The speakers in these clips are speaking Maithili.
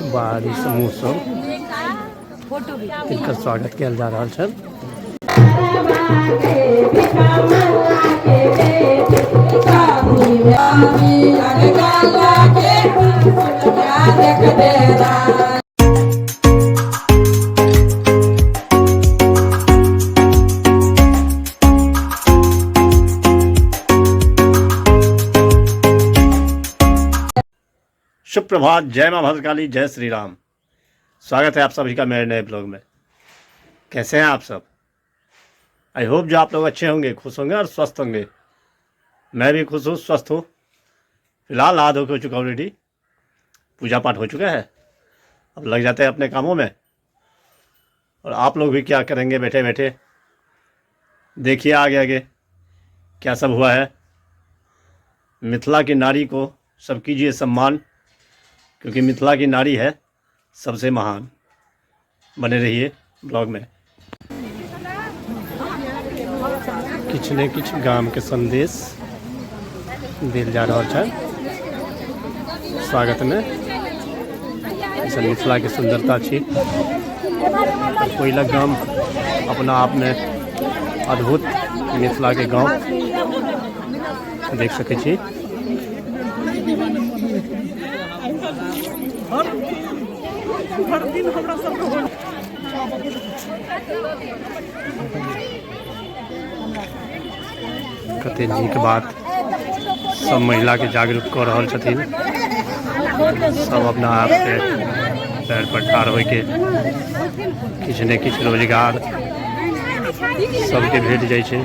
किछु बाहरी समूह सब तिनकर स्वागत कयल जा रहल छल। सुप्रभात, जय मां भद्रकाली, जय श्री राम। स्वागत है आप सभी का मेरे नए ब्लॉग में। कैसे हैं आप सब? I hope जो आप लोग अच्छे होंगे, खुश होंगे और स्वस्थ होंगे। मैं भी खुश हूँ, स्वस्थ हूँ। फिलहाल नहा धो के हो चुका हूँ रेडी, पूजा पाठ हो चुका है, अब लग जाते हैं अपने कामों में। और आप लोग भी क्या करेंगे बैठे बैठे, देखिए आगे आगे क्या सब हुआ है। मिथिला की नारी को सब कीजिए सम्मान, क्योंकि मिथिला की नारी है सबसे महान। बने रहिए ब्लॉग में। किछु ने किछु गाम के संदेश देल जा रहल छै स्वागत में। ई मिथिला के सुंदरता छी। कोयलक गाम अपना आप में अद्भुत मिथिला के गांव देख सकै छी। कते नीक बात, सब महिला के जागरूक कऽ रहल छथिन। सब अपना आप के पैर पर ठाढ़ होइके किछु ने किछु रोजगार सबके भेट जाइ छै।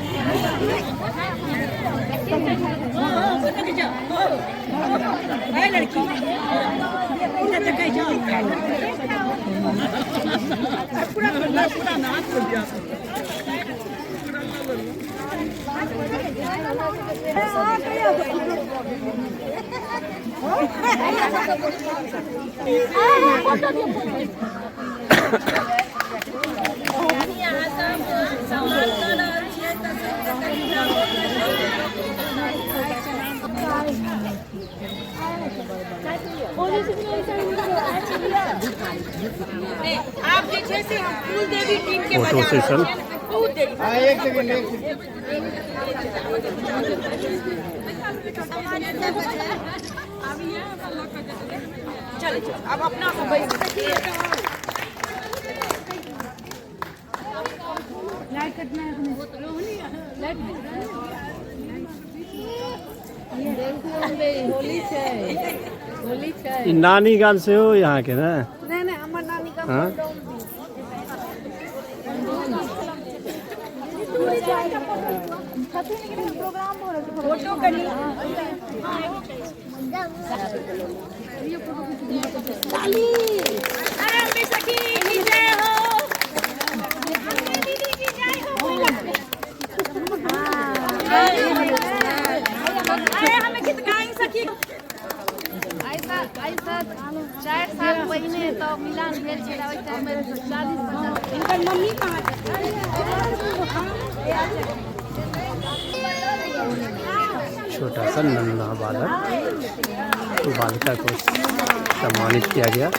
आब जे छै से हम कुल देवी टीम के फोटो सेशन। बहुत देरी चलो चलो, अब अपना सब बैठ। ई नानी गाम सेहो यहाँके ने? हाँ? फोटो कनी। अरे अम्बे सखी की जय हो, अम्बे दीदी की जय हो। अरे हमें गीत गाई सखी। ऐसा ऐसा 4 साल पहिने तऽ मिलान भेल छलै, ओहि टाइममे 40-50। इनकर मम्मी कहाँ? छोटा सा नन्हा बालक तो बालिका को सम्मानित किया गया।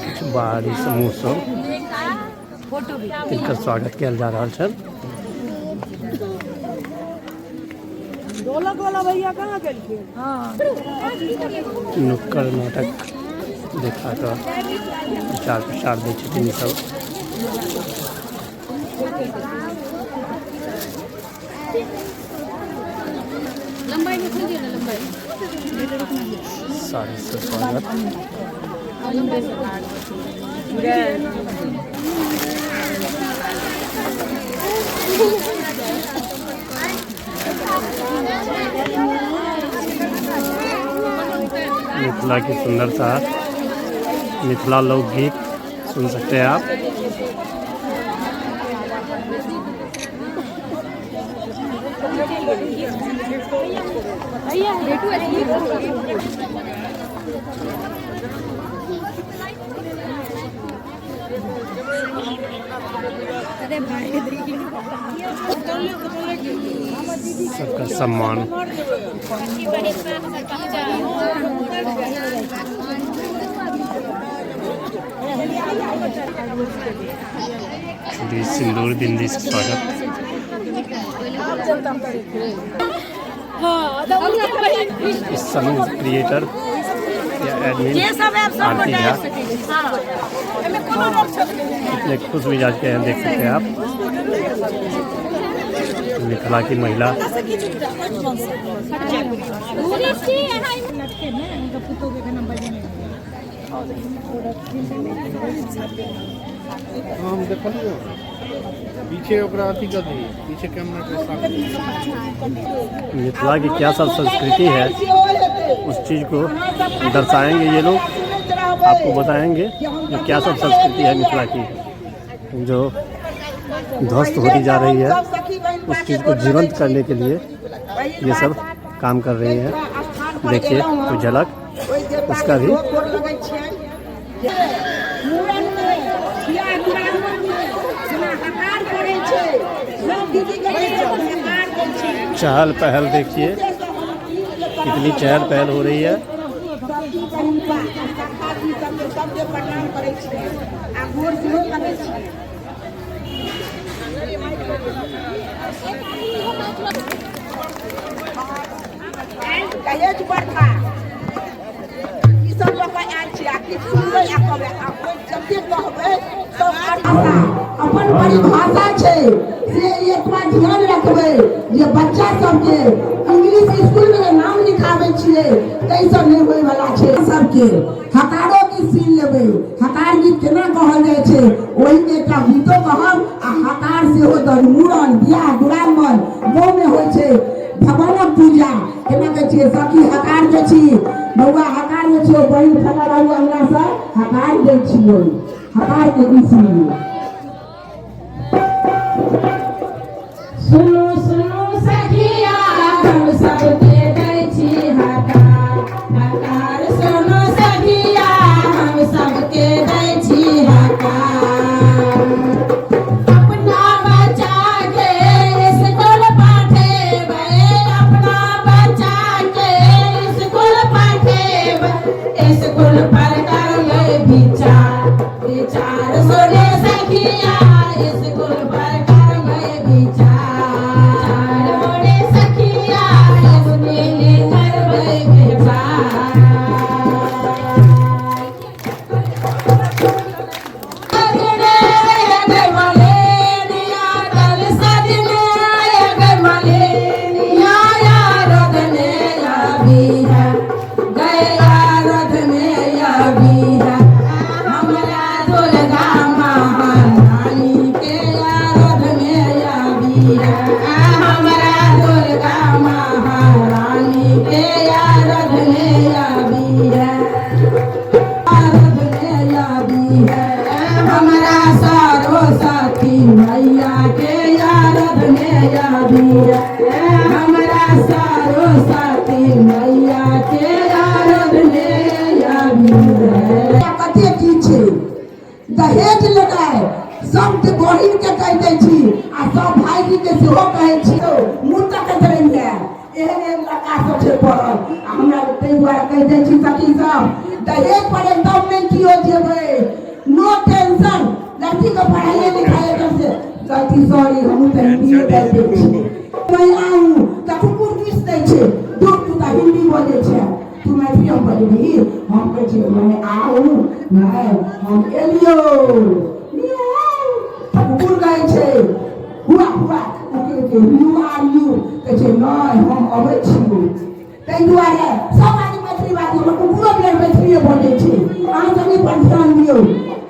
किछु बाहरी समूह सब तिनकर स्वागत कयल जा रहल छल। ढोलक वाला भैया कहाँ गेलखिन? नुक्कड़ नाटक देखा कऽ प्रचार प्रसार दै छथिन ई सब। लम्बाई में खोलिए ना, लम्बाई। साड़ी से स्वागत। मिथिला की सुंदरता, मिथिला लोकगीत सुन सकते हैं आप। सबका सम्मान। चूड़ी सिंदूर बिंदी से स्वागत। इस समूह क्रिएटर या एडमिन आरती झा इतने खुश मिजाज के हैं, देख सकते हैं आप। मिथिला की महिला। हम देखलियो पीछे ओकरा अथी कर दिए, पीछे कैमरा के साथ। मिथिला की क्या सब संस्कृति है उस चीज़ को दर्शाएंगे ये लोग, आपको बताएंगे कि क्या सब संस्कृति है मिथिला की जो ध्वस्त होती जा रही है, उस चीज़ को जीवंत करने के लिए ये सब काम कर रही हैं। देखिए कोई झलक उसका भी। चहल पहल देखिए कितनी चहल पहल हो रही है। दहेज प्रथा ई सब लऽ कऽ आयल छी आ किछु सुनबै आ कहबै आ जते कहबै सब भाषा अपन परिभाषा छै, से एतबा ध्यान रखबै जे बच्चा सबके इंग्लिश स्कूल में नाम लिखाबै छियै ताहिसँ नहि होइवला छै। सबके हकारो गीत सुनि लेबै, हकार गीत केना कहल जाइ छै ओहिके एकटा गीतो कहब आ हकार सेहो दर मूड़न बियाह दुरागमन गाँवमे होइ छै भगवानक पूजा केना दै छियै, सखी हकार दै छी, बौआ हकार दै छियै, बहिन फला बाबू अंगनासँ हकार दै छियै, हकार के गीत सुनियौ। सुनू सुनू सखिया हम सबके दै छी हकार, हकार सुनू सखिया हम सबके दै छी हकार। अपना बच्चा के स्कूल पठेबै, अपना बच्चा के स्कूल पठेबै, स्कूल पर करबै विचार, विचार सुने सखिया स्कूल पर करबै विचार। मोरे सखिया स्कूल करबै विचार। हमरा दुर्गा महारानी के आरध में आबी है, हमरा सरस्वती मैया के आरध में आबी है, हमरा सरस्वती मैया के आरध में आबी है। कते की छै दहेज लेनाइ, सब बहिन के कहि दै छी आ सब भाईजी के सेहो कहै छी, मुँह तकैत रहिए एहन एहन लड़का सब छै पड़ल। आ हमरा ताहि दुआरे कहि दै छी सखी सब, दहेज पर एकदम नहि कियो जेबै, नो टेंशन। लड़की के पढ़ाइए लिखाइए से कहती सॉरी हमहूँ तऽ हिंदीए बाजि दै छी, मैं आऊँ तऽ कुकुर दुसि दै छै, दूर तू तऽ हिंदी बजै छै, तू मैथिली हम बजबही, हम कहै छियै मैं आऊँ नहि हम एलियो। कुकुर कहै छै हुआ हुआ, कुकुर कहै छै यू आर यू, कहै छै नहि हम अबै छियौ। ताहि दुआरे सब आदमी मैथिली बाजू, हमर कुकुरो बिलाइ मैथिलीए बजै छै, अहाँ सब एहि पर ध्यान दियौ।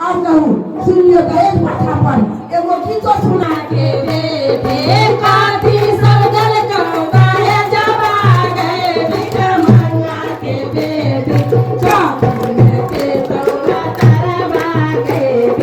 आओर कहू सुनि लियौ दहेज प्रथा पर एगो गीतो सुना के बेटे काथी सब जल कौदाए जबा गए विक्रमंगा के बेटे चौक के तौला तरवा गए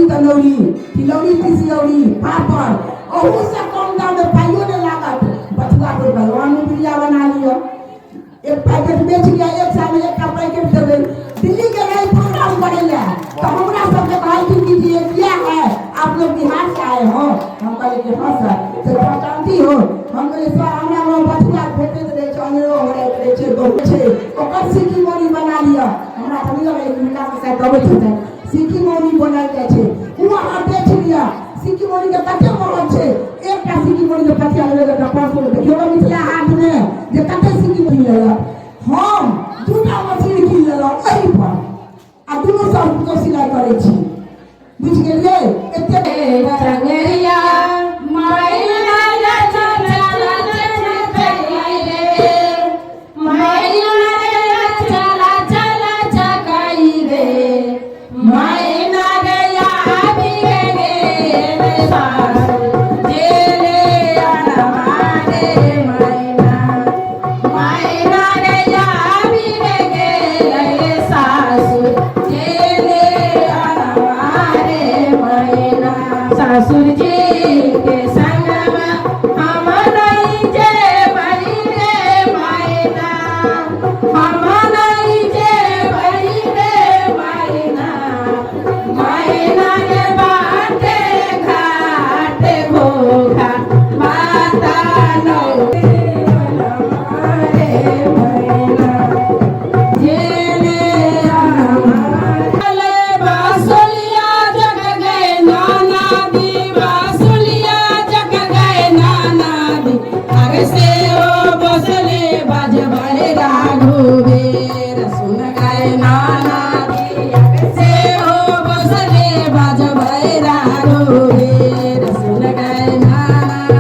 अदौरी तनौरी, तिलौरी तिसियौरी, पापड़, ओहू से कम दाम में, पाइयो नहि लागत। बथुआ के भगवान बिरिया बना लिअ, एक पैकेट बेच लिअ, एक साल में एकटा पैकेट देबै। दिल्ली के रही प्रोग्राम करे ले तो हमरा सबके कहलखिन कि ये क्या है, आप लोग बिहार से आए हो? हम कहले कि हाँ सर। तो पहचानती हो? हम कहले सर, हमरा गाँव बथुआ भेटैत रहै छै, अनेरो हराइत रहै छै, बहुत छै। ओकर सिक्की मौनी बना लिअ। हमरा तऽ नहि लगैए कि हुनका से शायद अबैत हेतै। सिक्की मौनी बनायल जाइ छै, ओ अहाँ बेच लिअ। सिक्की मौनी के कते महग छै? एकटा सिक्की मौनी के पथिया लेबै तऽ 500। देखियौ ने मिथिला हाट मे जे कते सिक्की मौनी लेलक। हम दूटा मशीन कीन लेलहुँ एहि पर आ दुनू सब पुतोह सिलाइ करै छी। बुझि गेलियै? एते चंगरिया मैना चला चला रे, मैना चला चला चकाई रे, मैना गया भी गे सासु जेले अनमारे मैना, मैना गया भी गे सासु जेले अनमारे मैना। ससुर जी के संगमा हम नहीं जेबै रे मैना, हम नहीं जेबै रे मैना। मैना के बाटे घाट घोघा माता नौ रे मैना जेले बासुलिया जग गए नाना दी, बासुलिया जग गए नाना दी, अरे से ओ बसले बजबे राघुबीर सुन गए नाना दी, अरे से ओ बसले बजबे राघुबीर सुन गए नाना।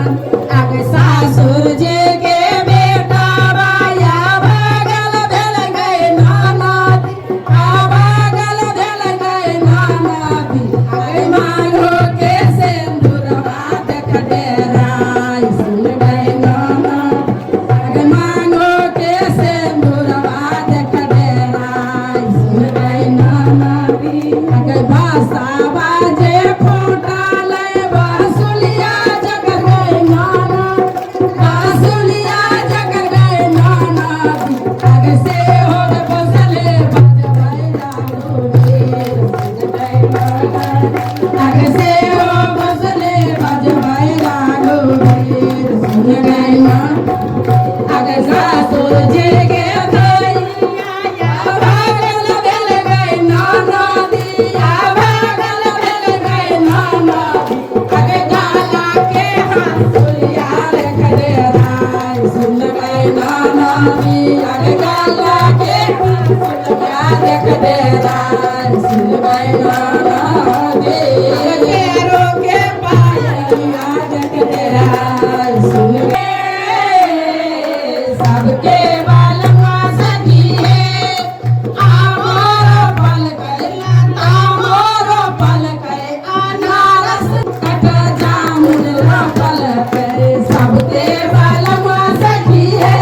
अगे सासुर जी के बेटा बाया भागल भेल गए नाना दी, आ भागल भेल गए नाना दी, अरे मांगो के सिंदूरवा देख डेराई सुन गए नाना, अरे मांगो के सिंदूरवा देख डेराई सुन गए नाना दी। अगे बासा बाजे फूटल बासुलिया जग गए नाना, बासुलिया जग गए नाना दी, अगे से हो बसले बजबै राघुबीर सुन गए नाना, अगे से हो बसले बजबै राघुबीर सुन गए नाना। अगे सासुर जी के भैया भागल भेल गए नाना दिया, भागल भेल गए नाना दी, अगे गाला के हंसुलिया रख दे राय सुन गए नाना दी, अगे गाला के हंसुलिया रख दे राय सुन गए नाना दी, केरो के पायलिया रख दे राय सुन गए। सबके बालमा सखिए आमोरो पल करे, तामोरो पल करे, अनारस कट जामुन पल करे, सबके बालमा सखिए,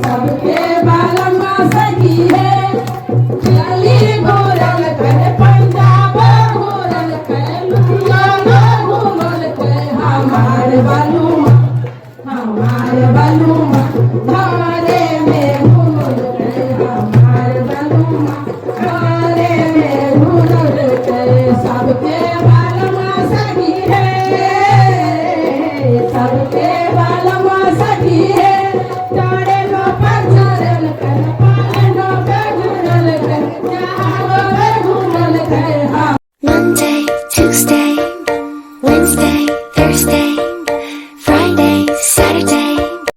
सबके बालमा सखिए। चली घूरल करे पंजाब घूरल करे लुधियाना घूमल करे, हमार बालूमा, हमार बालूमा घरे में घूमल करे, हमार बालूमा घरे में घूमल करे। सबके बालमा सखी है, सबके बालमा सखी है, चढ़े लो पर चढ़ल कर, पालनो पे घूरल कर, जहाजो पे घूमल कर। Monday, Tuesday, Wednesday, Thursday.